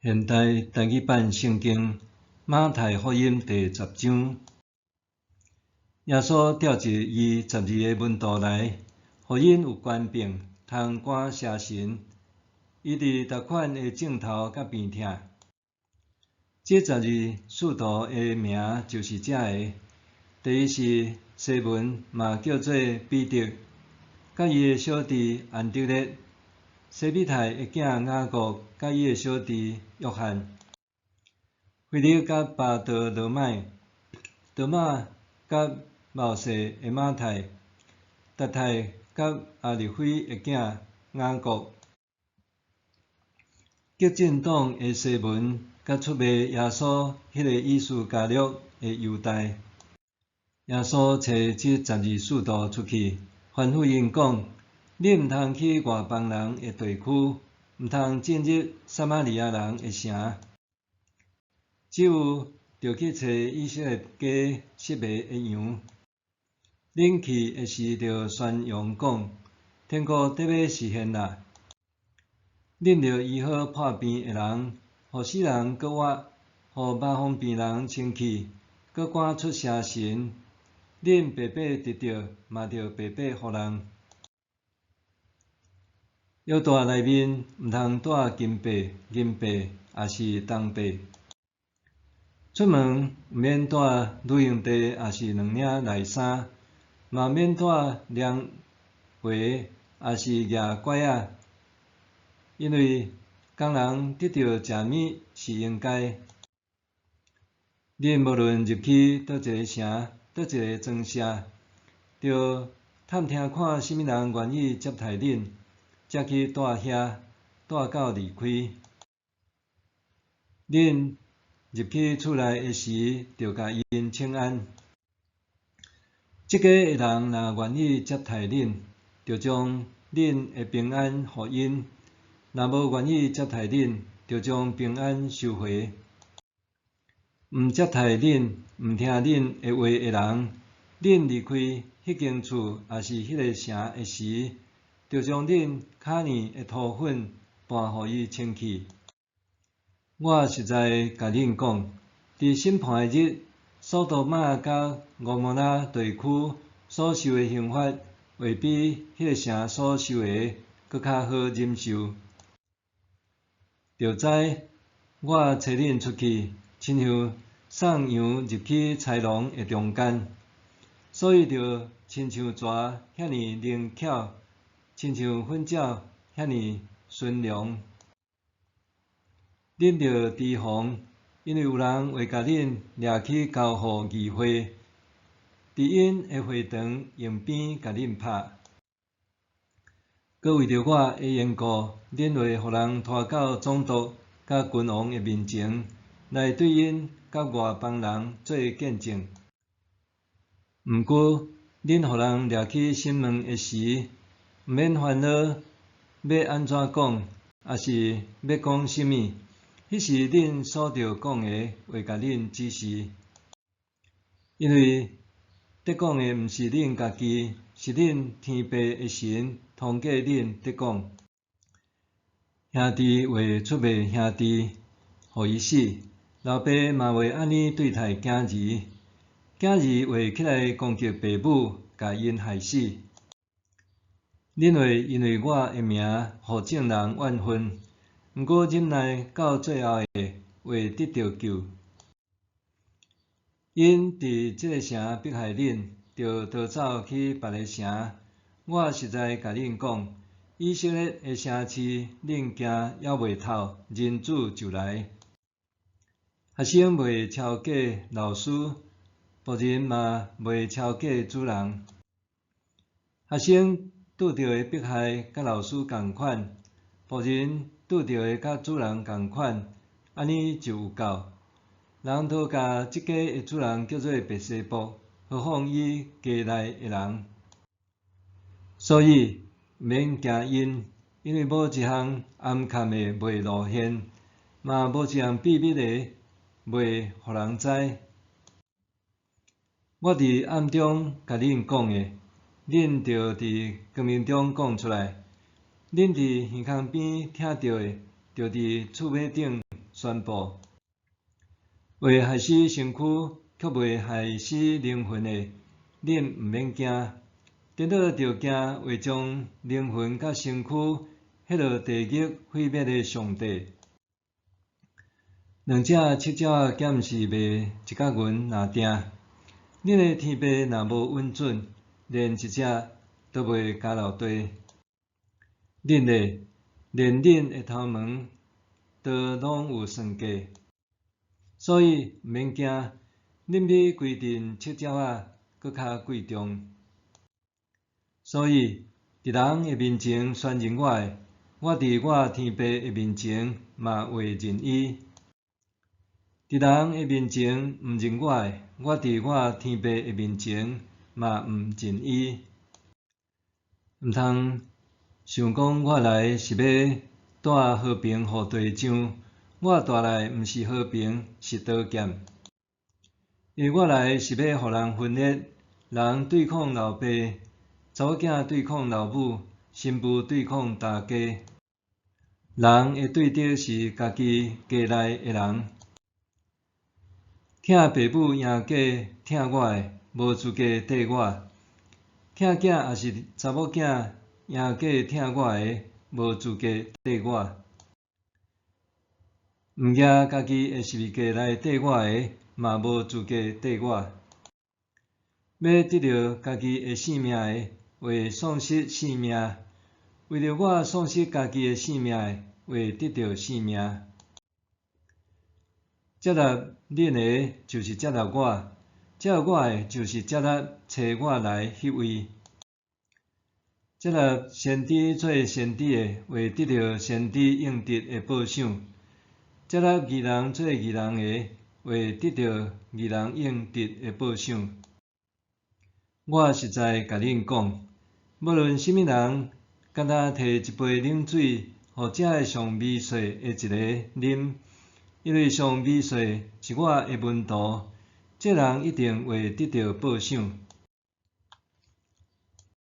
現代台語版聖經馬太福音第十章，耶穌召集伊十二个門徒來，予𪜶有權柄，通趕邪神，醫治逐款的症頭佮病痛。這十二使徒的名就是這个：第一是西門，嘛叫做彼得，佮伊的小弟安德烈；西庇太的囝雅各，佮伊的小弟約翰；腓力佮巴多羅買；多馬佮謀稅的馬太；達太佮亞利非的囝雅各；激進黨的西門，佮出賣耶穌彼个伊斯加略的猶大。耶穌差這十二使徒出去，吩咐𪜶講：恁毋通去外邦人的地區，毋通進入撒瑪利亞人的城，只有著去揣以色列家失迷的羊。恁去的時，著宣揚講：天國得欲實現啦。恁著醫好破病的人，予死人閣活，予麻風病人清氣，閣趕出邪神。恁白白得著，嘛著白白予人。腰帶內面毋通帶金幣、銀幣，抑是銅幣。出門毋免帶旅行袋，抑是兩領內衫，嘛免帶糧鞋，抑是蜈拐仔，因為工人得著食物是應該。恁無論入去佗一个城，佗一个莊舍，著探聽看啥物人願意接待恁，才去蹛遐，蹛到離開。恁入去厝內的時，著共𪜶請安。這家的人若願意接待恁，就將恁的平安予𪜶；若無願意接待恁，就將平安收回。毋接待恁、毋聽恁的話的人，恁離開彼間厝抑是彼个城的時，就將恁跤爾的塗粉盤予伊清去。我實在共恁講，佇審判的日，所多瑪佮蛾摩拉地區所受的刑罰，會比彼个城所受的閣較好忍受。著知我差恁出去，親像送羊入去豺狼的中間，所以著親像蛇遐爾靈巧，親像糞鳥遐爾純良。恁著提防，因為有人會共恁掠去交予議會，佇𪜶的會堂用鞭共恁拍。閣為著我的緣故，恁會予人拖到總督佮君王的面前，來對𪜶佮外邦人做見證。毋過，恁予人掠去審問的時，毋免煩惱欲按怎講，抑是欲講啥物，彼時恁所著講的會共恁指示。因為得講的毋是恁家己，是恁天父的神通過恁得講。兄弟會出賣兄弟，予伊死；老爸嘛會按呢對待囝兒，囝兒會起來攻擊爸母，共𪜶害死。恁會因為我的名，予眾人怨恨，毋過忍耐到最後的，會得著救。𪜶佇這个城迫害恁，就逃走去別个城。我實在共恁講，以色列的城市，恁行猶未透，人子就來。學生袂超過老師，僕人嘛袂超過主人。學生拄著的迫害，佮老師仝款；僕人拄著的佮主人仝款，按呢就有夠。人都共這家的主人叫做別西卜，何況伊家內的人？所以毋免驚𪜶，因為無一項掩崁的袂露現，嘛無一項秘密的袂予人知。我佇暗中共恁講的，恁著佇光明中講出來；恁佇耳空邊聽著的，著佇厝尾頂宣布：會害死身軀，卻袂害死靈魂的，恁毋免驚。顛倒著驚會將靈魂佮身軀彼落地獄毀滅的上帝。兩隻赤鳥仔敢毋是賣一角銀若碇？恁的天父若無允准，連一隻都袂交落地。恁咧，連恁的頭毛都攏有算計。所以毋免驚，恁比規陣赤鳥仔閣較貴重。所以，佇人的面前宣認我的，我佇我天父的面前嘛會認伊。佇人的面前毋認我的，我佇我天父的面前嘛毋認伊。毋通想講我來是欲帶和平予地上，我帶來毋是和平，是刀劍。因為我來是欲予人分裂，人對抗老爸，查某囝對抗老母，新婦對抗大家。人的對敵是家己家內的人。疼爸母贏過疼我的，無資格綴我；疼囝抑是查某囝贏過疼我的，無資格綴我。毋舉家己的十字架來綴我的，嘛無資格綴我。欲得著家己的性命的，會喪失性命；為著我喪失家己的性命的，會得著性命。接納恁的，就是接納我；接納我的，就是接納差我來彼位。接納先知做先知的，會得著先知應得的報賞；接納義人做義人的，會得著義人應得的報賞。我實在共恁講，無論啥物人，敢若提一杯冷水，予遮个上微細的一个啉，因為上微細是我的門徒，這人一定會得著報賞。